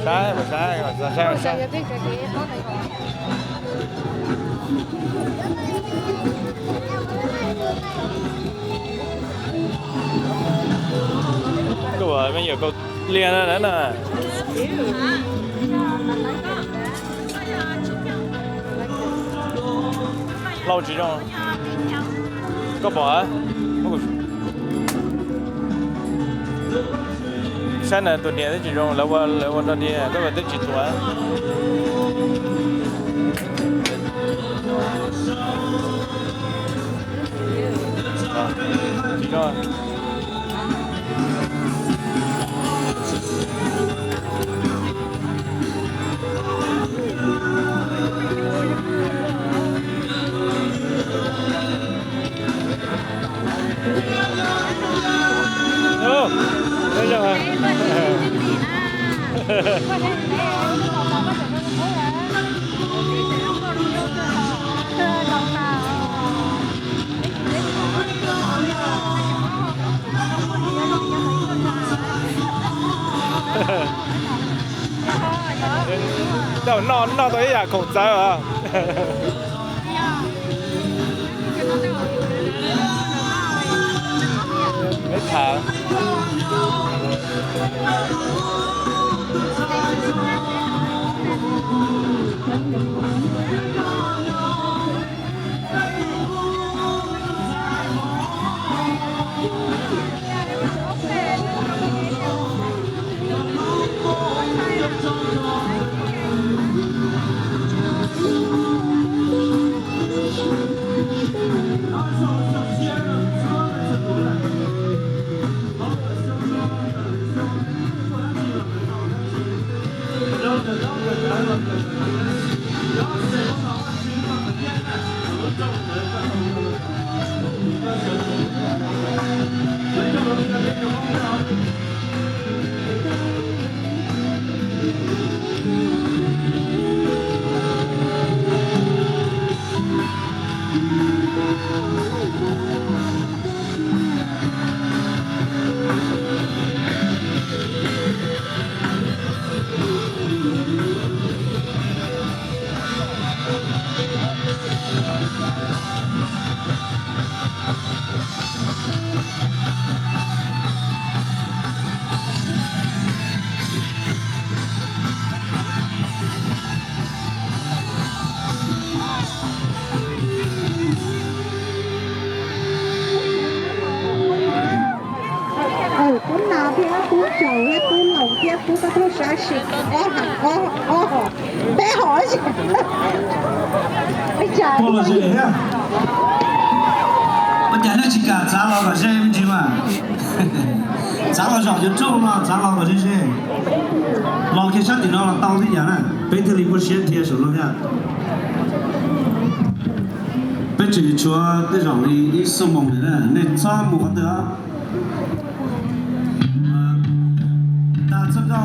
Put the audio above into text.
Saib, saib, saib, saib. Koj me nyuam kaus lias na na. Hlau tsis zoo. Koj pom a? Saib na, tus niam twb tsis zoo, lawv ua, lawv ua rau tiag, koj twb tsis tuav. Tsis zoo. Coj noj, noj tau ib yam khoom txawv os. Tub nas thiab tub tsaus thiab tub laus thiab tub koj tuaj sab sim ob hom, ob hom, peb hom. Ua cas nej tsis kam txav los kom ze me ntsis mas? Txav los zaum yuav rooj no, txav los kom ze ze. Los kiag sab tim no los tau thiab yam na, peb thiaj li muaj siab dhia saum no thiab. Peb tseem tshuav tej zaum li ib xuab moos na, nej txhob mus qhov twg. Tas txog koj